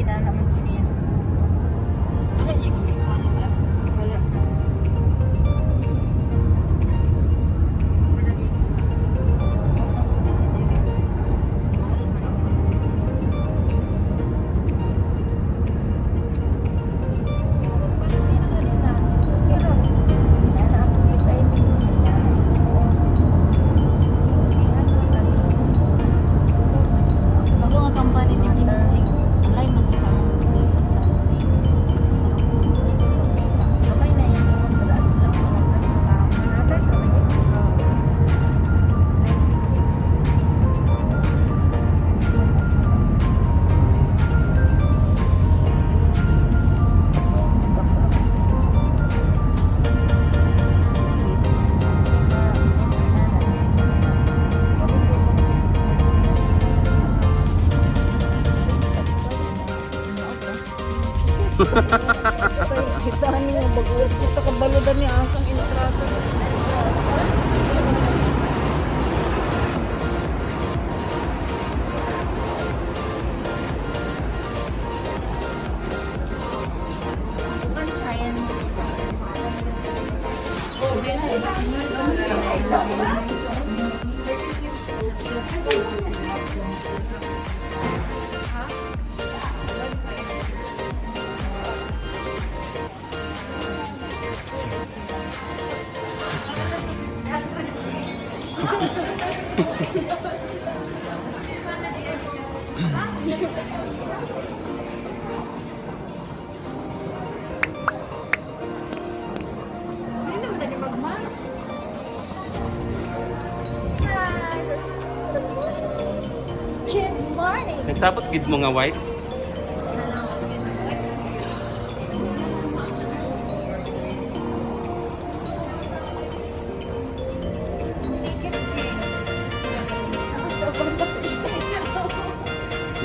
Inana man to niya. Wala niya gimikan lugar. Wala. Wala niya. Mas okay si Jerry. Mahal man ako. Pero, inana ang sleep timing. Inana yung off. Bago nga company ni Jing Jing. Online man sa day of something. Kamay na yan. Wala lang mga size sa tao. Mga size naman yun. 96. Kita ni nga bago kita kabalo ni asang intraso. Hindi naman na magmas. Good morning! Nagsabot gid mo nga white?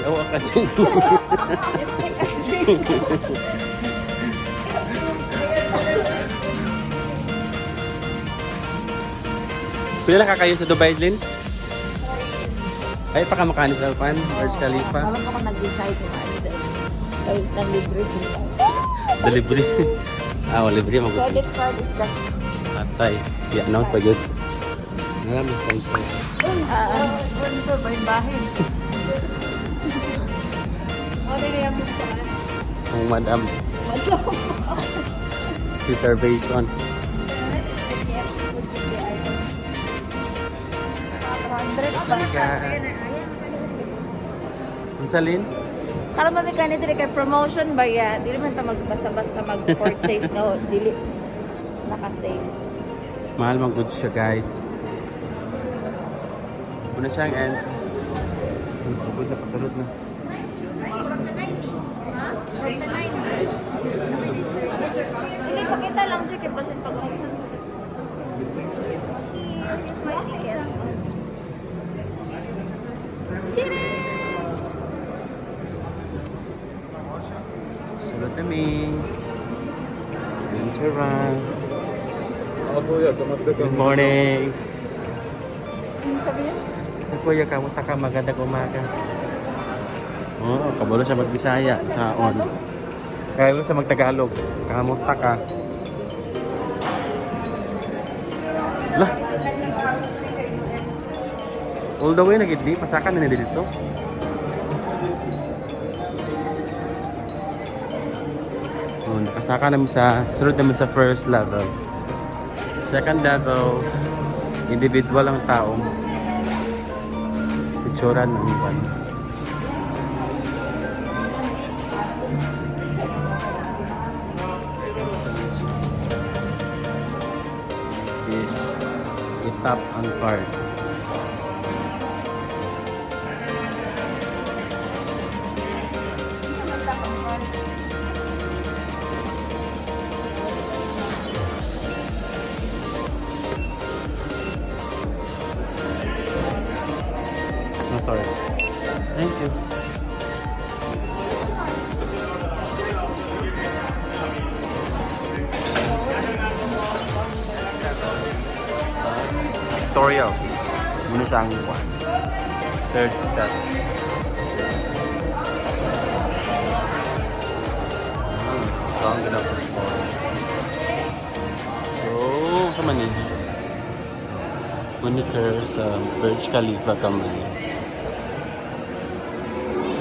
Yawa ka dyan. Pila ka kayo sa Dubai, Lin? Ay, pa ka sa pan, Burj Khalifa. Alam ko nag-decide na ano dahil dahil nag-libre sila. Delivery. Ah, wala libre mo. Credit card is the Atay. I-announce pa gyud. Nalam mo sponsor. Ah, Sponsor ba yung bahay? O, dili ang gusto. Ang madam. Reservation. 100 pa. Unsa, Lin? Karon ba mi kani diri kay promotion ba ya? Dili man ta magbasta-basta mag-purchase, no, dili naka-sale. Mahal man good siya, guys. Una siya ang end. Ang sugod na, pasulod na. Dili pakita lang jud kay basin pag Here's my ticket. Tara! Sulod na mi. Enter. Good morning. Ano sabi niya? Ay, kuya, kamusta ka? Magandang umaga. Oo, oh, kabalo siya magbisaya sa on. Kabalo siya magtagalog. Kamusta ka? Lah. All the way na gid di pasaka na ni dito. Oh, nakasaka namin sa sunod namin sa first level. Second level, individual ang taong picturean ng iwan. Is itap ang card. No, sorry. Thank you. Tutorial. Muna siya ang one. Third step. Ito ang ground floor. So, sa man eh? Monitor sa Burj Khalifa kamay.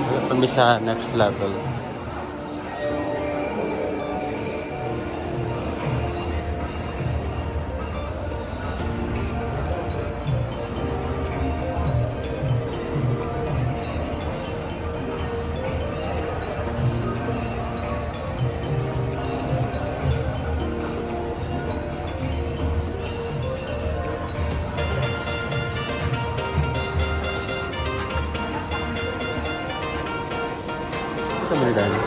Wala pa mi sa next level. Sa man ni?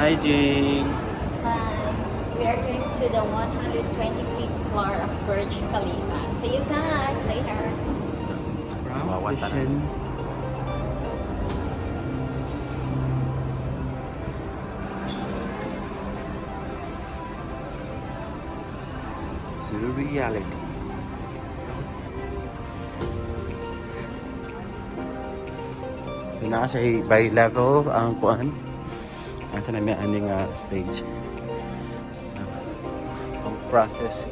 Hi, Jing. Hi. We are going to the 125th floor of Burj Khalifa. See you guys later. Kawawa tanan. To reality. So naa siya by level ang kuan. Asa na may aning stage. Ang process,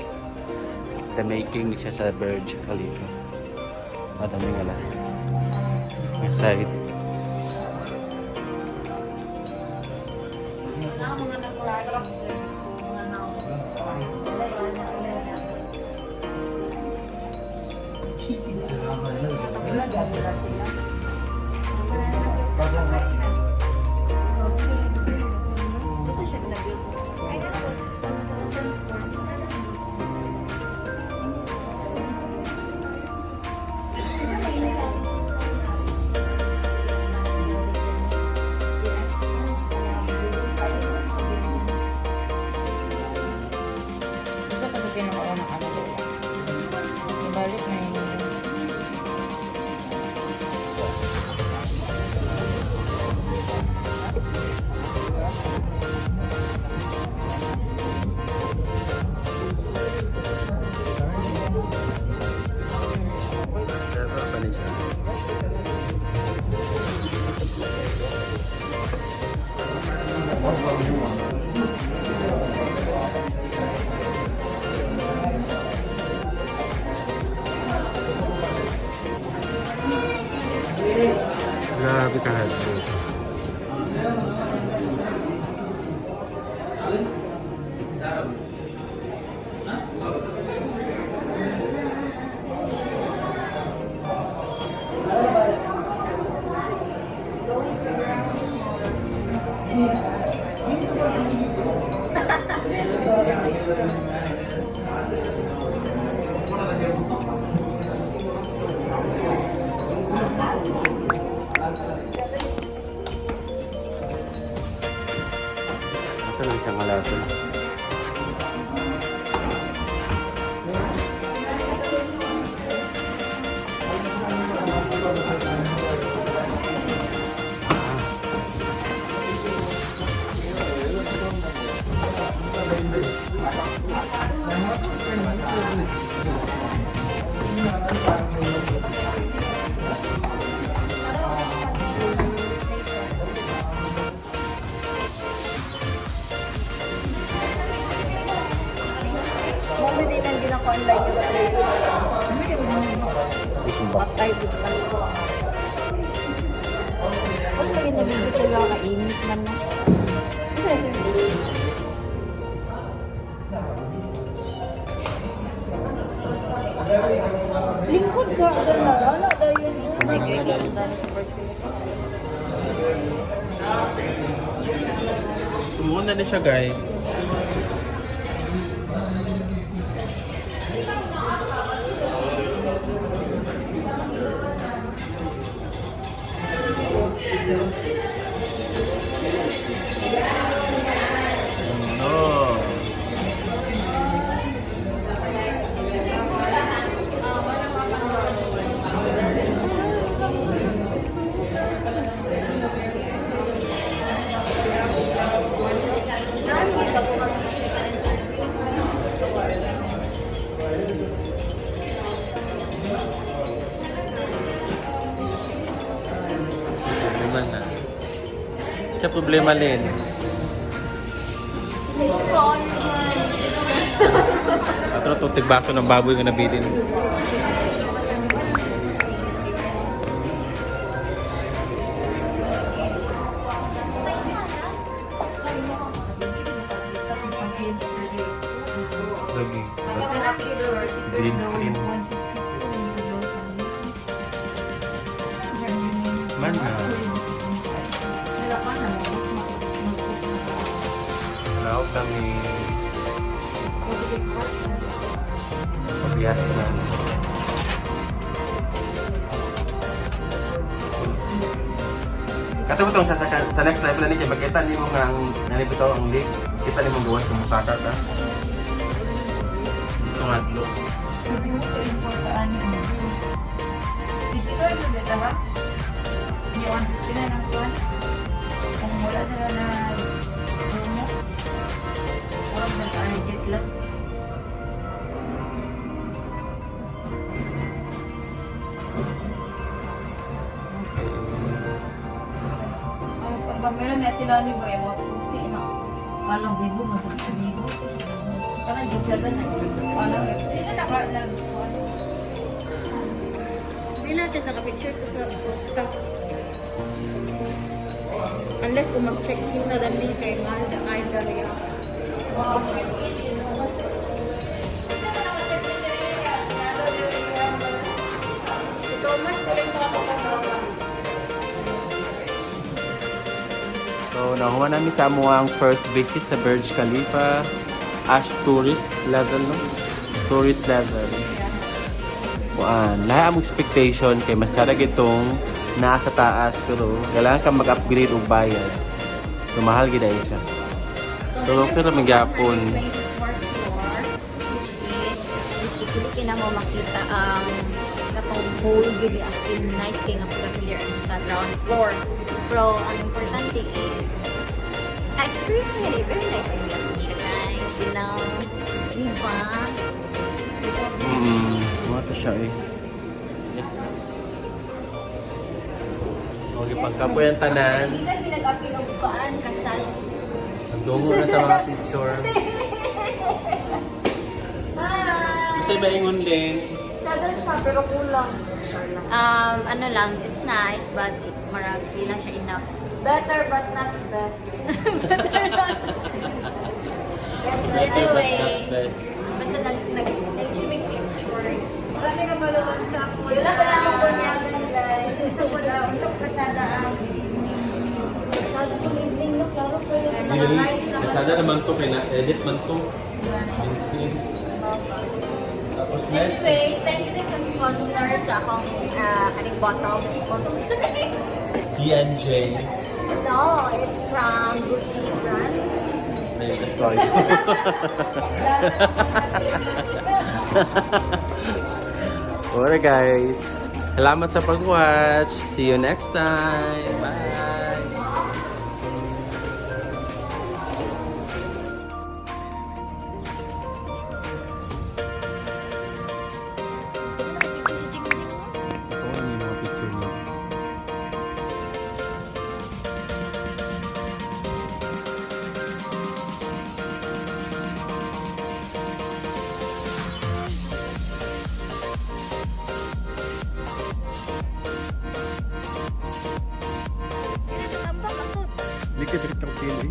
the making siya sa Burj Khalifa. Madami nga lang. Ang side. Wala mga nag-construct. Mga nao. Wala sila. Basta siya ginabuild. Isa pa sa pinakaunang ano nila. Ibalik na yun. Level pa ni siya. Grabe ka hard. Asa lang siyang level? Mo din lang din ako online yung patay dito. Ano lagi naligo sila kainit man na. Ano sir? Lingkod ka, ano ano dayon? Oh my God, dali sa Burj Khalifa. Sumuna na siya, guys. Sa problema, Lin. Ato na itong tigbaso ng baboy nga nabilin. Lagi. Green screen. Man na. Hello kami. Pabiyas na. Kato itong sa next live na ni kay makita nimo nga ang nalibitaw ang lake. Kita nimo gawas kung musaka ka. Dito nga adlo. Kung wala sila na promo, wala sa target lang. Ang pagpamera na tilani ba yung mga puti na. Alam, bibo, masakit bibo. Parang di siya ganun. Alam, Sino naka nag Hindi natin sa picture ko sa top. Unless kung mag-check-in na dali kay mahal na kayo dali ako. Check-in, you know. Si Thomas, tuloy mga kapagawa. So, nakuha namin sa amo ang first visit sa Burj Khalifa as tourist level, no? Tourist level. Kuan, lahi ang expectation kay mas tsara gitong naa sa taas pero kailangan ka mag-upgrade og bayad. So, mahal gid ay siya. So, okay ra man gyapon. 124th floor, which is, which is dili na mo makita ang katong whole gid as in nice kay nga pagka-clear sa ground floor. Pero ang importante is na-experience mo yun eh. Very nice man gyapon siya, guys. Di ba? Mga to siya eh. Yes. Okay, pagkapoy ang tanan. Hindi ka pinag-apil og kuan kasal. Nagdungo na sa mga picture. Hi! Kasi maingon, Lin. Tsada siya, pero kulang. Ano lang, it's nice but marag di lang siya enough. Better but not best. Anyways, basta nag nag nag picture. Dami ka pala sa ako. Wala ka naman kunyagan, guys. Sa pala, sa pagkatsada ang evening. Sabi ko evening no, klaro ko yung mga lights na Sana naman to, kaya edit man to. Green screen. Tapos next, Anyways, thank you sa sponsor sa akong kaning bottom sponsor. PNJ. No, it's from Gucci brand. May story. Alright guys. Salamat sa pag-watch. See you next time. Bye. Ito yung mga picture mo. Likod sa kitang pili.